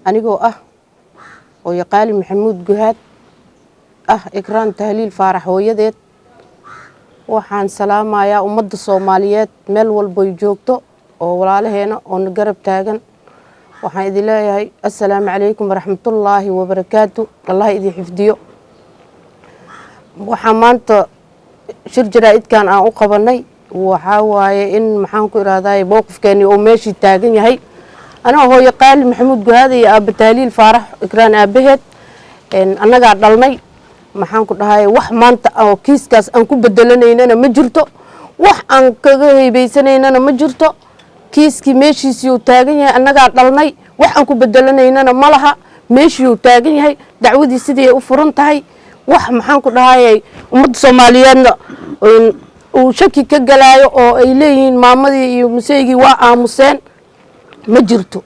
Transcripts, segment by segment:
Anigoo ah Hooyo Qaali Maxamuud Guhaad, ah Ikraan Tahliil Faarax hooyadeed, waxaan salaamayaa ummadda Soomaaliyeed meel walboy joogto oo walaalaheena oo na garab taagan. Waxaan idin leeyahay assalaamu calaykum waraxmatullaahi wabarakaatu. Allah idin xifdiyo. Waxaa maanta shir jaraa-idkan aan u qabanay waxaa waaye in, maxaan ku irahday, mowqifkeeni oo meeshii taagan yahay. Anigoo Hooyo Qaali Maxamuud Guhaad iyo Aaba Tahliil Faarax, Ikraan aabaheed, annagaa dhalnay. Maxaan ku dhahay, wax maanta oo kiiskaas aan ku bedelanaynana ma jirto, wax aan kaga heybaysanaynana ma jirto. Kiiskii meeshiisii uu taagan yahay. Annagaa dhalnay, wax aan ku bedelanaynana ma laha. Meeshii uu taagan yahay, dacwadii sidii ay u furan tahay. Wax, maxaan ku dhahayay, ummadda Soomaaliyeedna uu shaki ka galaayo oo ay leeyihiin maamadii iyo museygii waa aamuseen, ma jirto.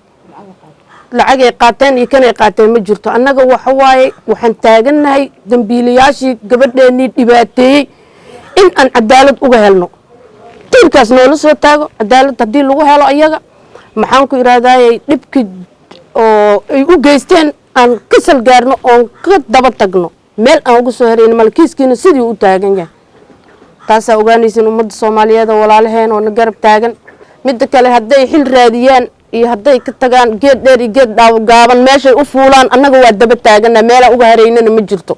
Lacagay qaateen iyo kanay qaateen ma jirto. Annaga waxa waaye, waxaan taagannahay dambiilayaashii gabadheennii dhibaateeyey in aan cadaalad uga helno, tiirkaas noola soo taago. Cadaalad haddii lagu helo ayaga, maxaan ku idhahdayey, dhibkii oo ay u geysteen aan ka salgaarno oon ka daba tagno. Meel aan uga soo herayno male. Kiiskiina sidii u taagan yahay. Taasaa ogaanaysin ummadda Soomaaliyeed oo walaalaheen oo na garab taagan. Midda kale, hadday xil raadiyaan iyo hadday ka tagaan, geed dheer iyo geed gaaban meeshay u fuulaan, annaga waa daba taagana. Meelaan uga haraynana ma jirto.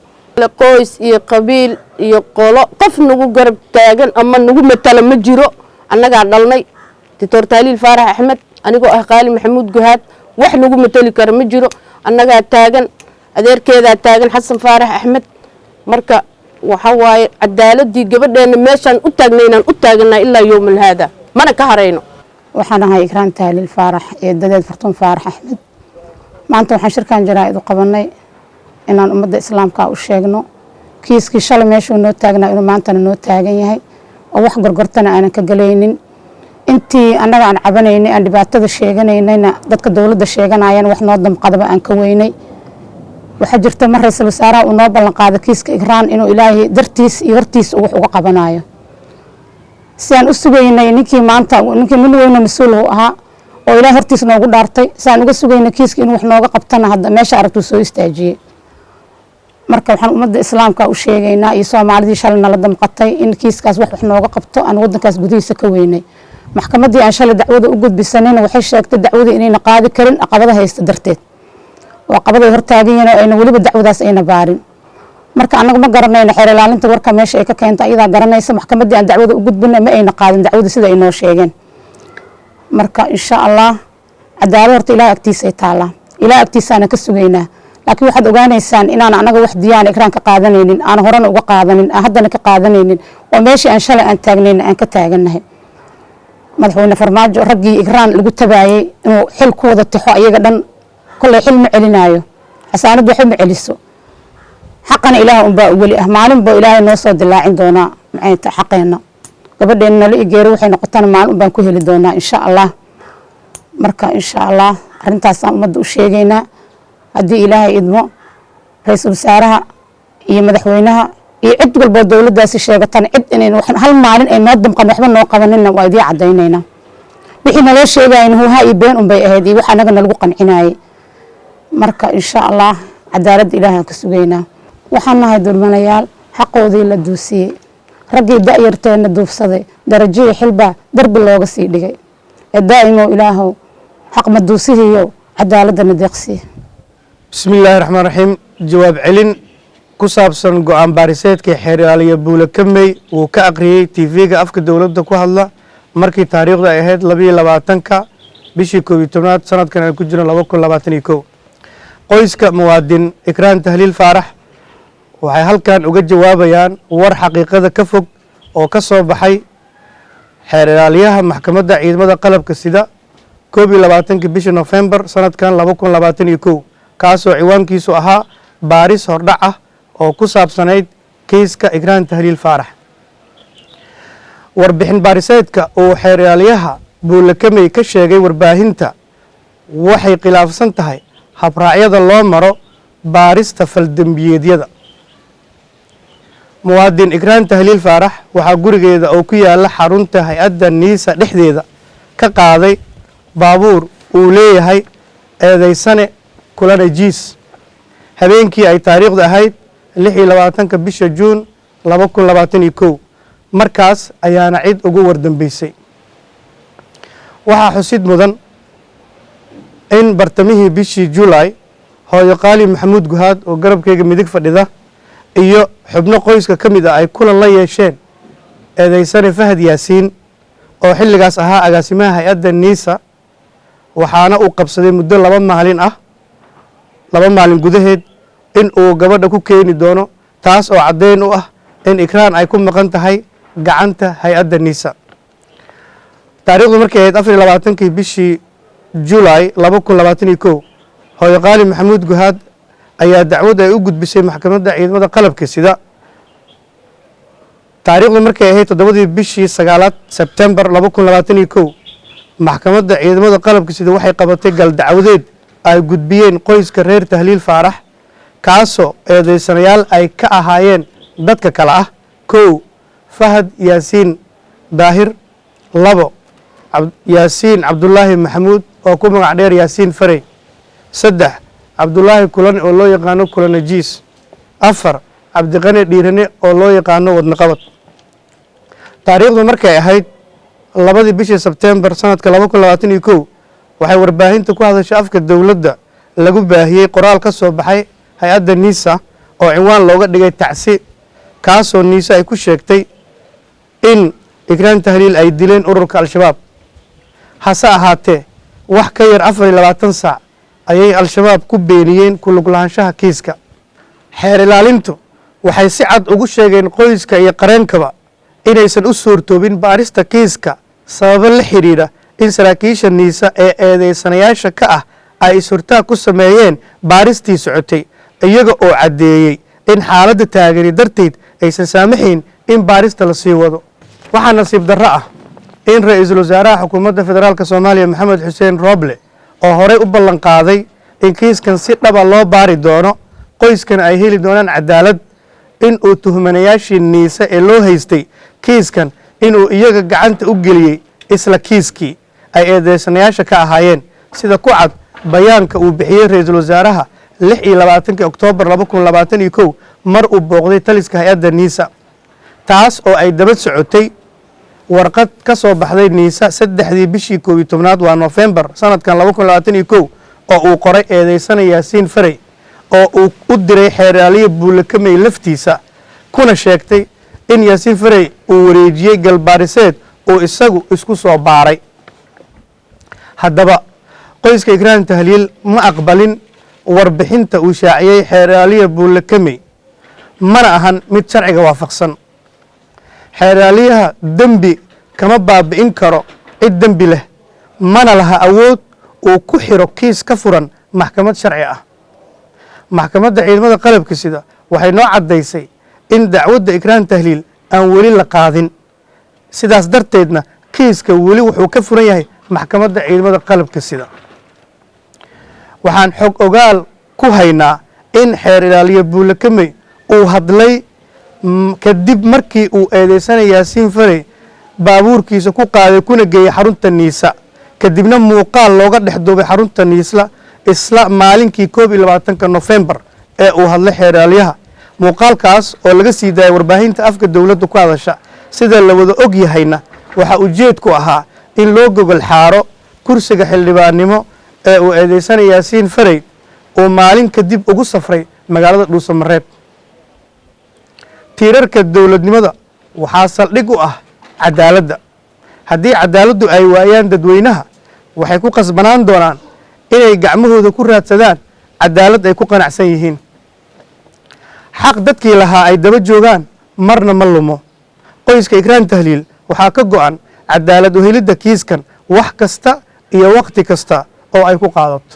Qoys iyo qabiil iyo qolo qof nagu garab taagan ama nagu matalo ma jiro. Annagaa dhalnay Doctor Tahliil Faarax Axmed. Anigoo ah Qaali Maxamuud Guhaad, wax nagu matali kara ma jiro. Annagaa taagan, adeerkeedaa taagan, Xasan Faarax Axmed. Marka waxa waaye, cadaaladii gabadheena meeshaan u taagnaynaan u taaganaa ilaa yowmal haada, mana ka harayno. Waxaan ahay Ikraan Tahliil Faarax, eedadeed Fartuun Faarax Axmed. Maanta waxaan shirkan jaraa-id u qabanay inaan ummadda islaamka u sheegno kiiskii shalay meeshuu noo taagnaa inuu maantana noo taagan yahay, oo wax gorgortana aanan ka galaynin. Intii annaga aan cabanaynay, aan dhibaatada sheeganaynayna, dadka dowladda sheeganayana wax noo damqadaba aan ka weynay. Waxaa jirta mar ra-iisul wasaaraha uu noo ballan qaaday kiiska Ikraan inuu Ilaahay dartiis iyo hortiis uu wax uga qabanayo. Si aan u sugaynay ninkii maanta, ninkii nin weyno mas-uul uu ahaa oo Ilahay hortiis noogu dhaartay, si aan uga sugaynay kiiska inuu wax nooga qabtana, hadda meesha aragtuu soo istaajiyey. Marka waxaan ummadda islaamka u sheegaynaa iyo Soomaalidii shalay nala damqatay in kiiskaas wax nooga qabto aan wadankaas gudihiisa ka weynay. Maxkamaddii aan shalay dacwada u gudbisanayna waxay sheegtay dacwada inayna qaadi karin caqabada haysta darteed, oo caqabaday hortaagan yihiin oo ayna weliba dacwadaas ayna baarin. Marka anagu ma garanayno xeer ilaalinta warka meesha ay ka keento, ayadaa garanaysa. Maxkamaddii aan dacwada u gudbinay ma ayna qaadin dacwada sida ay noo sheegeen. Marka insha Allah cadaalad horta Ilaah agtiisa ay taalaa, Ilaah agtiisaana ka sugaynaa. Laakiin waxaad ogaanaysaan inaan anaga wax diyaan Ikraan ka qaadanaynin, aan horena uga qaadanin, aan haddana ka qaadanaynin, oo meeshii aan shalay aan taagnayna aan ka taagannahay. Madaxweyne Farmaajo raggii Ikraan lagu tabaayey inuu xil ku wada tixo ayaga dhan, kolley xil ma celinaayo, xasaanad waxba ma celiso. Xaqana Ilaah unbaa weli ah. Maalin buu Ilaahay noo soo dilaacin doonaa. Maxay tahay xaqeenna? Gabadheena nolo igeero waxay noqotana maalin unbaan ku heli doonaa insha Allah. Marka insha Allah arrintaasaan ummadda u sheegaynaa. Haddii Ilaahay idmo, ra-iisul wasaaraha iyo madaxweynaha iyo cid walboo dowladdaasi sheegatana, cid inayn hal maalin ay noo damqan, waxba noo qabaninna, waa idiin caddaynaynaa. Wixii naloo sheegayen huuhaa iyo been unbay ahayd iyo wax anaga nalagu qancinayay. Marka insha Allah cadaaladda Ilaahay aan ka sugaynaa. Waxaan nahay dulmanayaal xaqoodii la duusiyey, raggii da-yarteenna duufsaday, darajihii xilbaa darbi looga sii dhigay. Ee daa'imow Ilaahow, xaq maduusihiiyow, cadaaladana deeqsii. Bismi illaahi raxmaan raxiim. Jawaab celin ku saabsan go-aan baariseedka xeer ilaaliya Buule Kamey wuu ka aqriyey TV-ga afka dowladda ku hadla markii taariikhdu ay ahayd 22-ka bishii 11aad sanadkan aan ku jirno 2021. Qoyska muwaadin Ikraan Tahliil Faarax waxay halkan uga jawaabayaan war xaqiiqada ka fog oo ka soo baxay xeer ilaaliyaha maxkamadda ciidamada qalabka sida 21-kii bishii Nofembar sanadkan 2021, kaasoo ciwaankiisu ahaa baaris hordhac ah oo ku saabsanayd kiiska Ikraan Tahliil Faarax. Warbixin baariseedka uu xeer ilaaliyaha Buule Kamey ka sheegay warbaahinta waxay khilaafsan tahay habraacyada loo maro baarista faldembiyeedyada. Muwaadin Ikraan Tahliil Faarax waxaa gurigeeda oo ku yaala xarunta hay-adda NISA dhexdeeda ka qaaday baabuur uu leeyahay eedeysane Kulane Jiis, habeenkii ay taariikhdu ahayd 26-ka bisha Juun 2021. Markaas ayaana cid ugu wardambeysay. Waxaa xusid mudan in bartamihii bishii Julaay hooyo Qaali Maxamuud Guhaad oo garabkayga midig fadhida iyo xubno qoyska ka mid ah ay kulan la yeesheen eedeysane Fahad Yaasiin oo xilligaas ahaa agaasimaha hay-adda NISA, waxaana uu qabsaday muddo 2 maalin ah, 2 maalin gudaheed in uu gabadha ku keeni doono, taas oo caddeyn u ah in Ikraan ay ku maqan tahay gacanta hay-adda NISA. Taariikhdu markay ahayd 24-kii bishii Julaay 2021, hooyo Qaali Maxamuud Guhaad ayaa dacwad ay u gudbisay maxkamadda ciidamada qalabka sida. Taariikhdu markay ahayd 7-dii bishii sagaalaad Sebtembar 2021, maxkamadda ciidamada qalabka sida waxay qabatay gal dacwadeed ay gudbiyeen qoyska reer Tahliil Faarax, kaasoo eedeysanayaal ay ka ahaayeen dadka kale ah: 1, Fahad Yaasiin Daahir; 2, Yaasiin Cabdulaahi Maxamuud oo ku magac dheer Yaasiin Farey; 3, Cabdulaahi Kulane oo loo yaqaano Kulane Jiis; 4, Cabdiqani Dhiirane oo loo yaqaano Wadnaqabad. Taariikhdu markay ahayd 2-dii bishii Sebtembar sanadka 2021, waxay warbaahinta ku hadashay afka dowladda lagu baahiyey qoraal ka soo baxay hay-adda NISA oo cinwaan looga dhigay tacsi, kaasoo NISA ay ku sheegtay in Ikraan Tahliil ay dileen ururka Al-Shabaab. Hase ahaatee wax ka yar 24 saac ayay Al-Shabaab ku beeniyeen ku lug lahaanshaha kiiska. Xeer ilaalintu waxay si cad ugu sheegeen qoyska iyo qareenkaba inaysan u suurtoobin baarista kiiska sababo la xidhiidha in saraakiisha NISA ee eedeysanayaasha ka ah ay is-hortaag ku sameeyeen baaristii socotay, iyaga oo caddeeyey in xaaladda taagani darteed aysan saamaxayn in baarista la sii wado. Waxaa nasiib darro ah in ra-iisul wasaaraha xukuumadda federaalka Soomaaliya Maxamed Xuseen Rooble oo horey u ballan qaaday in kiiskan si dhaba loo baari doono, qoyskana ay heli doonaan cadaalad, in uu tuhmanayaashii NISA ee loo haystay kiiskan inuu iyaga gacanta u geliyey isla kiiskii ay eedeysanayaasha ka ahaayeen, sida ku cad bayaanka uu bixiyey ra-iisul wasaaraha 26-kii Oktoobar 2021 mar uu booqday taliska hay-adda NISA, taas oo ay daba socotay warqad ka soo baxday NISA 3-dii bishii 11aad waa Nofembar sanadkan 2021 oo uu qoray eedeysana Yaasiin Farey oo uu u diray xeeraaliye Buule Kamey laftiisa, kuna sheegtay in Yaasiin Farey uu wareejiyey galbaariseed uu isagu isku soo baaray. Haddaba qoyska Ikraan Tahliil ma aqbalin warbixinta uu shaaciyey xeeraaliye Buule Kamey, mana ahan mid sharciga waafaqsan. Xeeraaliyaha dembi kama baabi'in karo cid dembi leh, mana laha awood uu ku xiro kiis ka furan maxkamad sharci ah. Maxkamadda ciidamada qalabka sida waxay noo caddaysay in dacwadda Ikraan Tahliil aan weli la qaadin, sidaas darteedna kiiska weli wuxuu ka furan yahay maxkamadda ciidamada qalabka sida. Waxaan xog ogaal ku haynaa in xeer ilaaliye Buule Kamey uu hadlay kadib markii uu eedeysanay Yaasiin Farey baabuurkiisa ku qaaday kuna geeyey xarunta NISA, kadibna muuqaal looga dhex duubay xarunta NISA isla maalinkii 21-ka Nofembar ee uu hadlay xeeraalyaha, muuqaalkaas oo laga sii daayay warbaahinta afka dowladda ku hadasha. Sida la wada og yahayna waxaa ujeedku ahaa in loo gogol xaaro kursiga xildhibaannimo ee uu eedeysanay Yaasiin Farey uu maalin kadib ugu safray magaalada Dhuusamareeb. Tiirarka dowladnimada waxaa saldhig u ah cadaaladda. Haddii cadaaladdu ay waayaan dadweynaha, waxay ku qasbanaan doonaan inay gacmahooda ku raadsadaan cadaalad ay ku qanacsan yihiin. Xaq dadkii lahaa ay daba joogaan marna ma lumo. Qoyska Ikraan Tahliil waxaa ka go'an cadaalad u helidda kiiskan wax kasta iyo waqti kasta oo ay ku qaadato.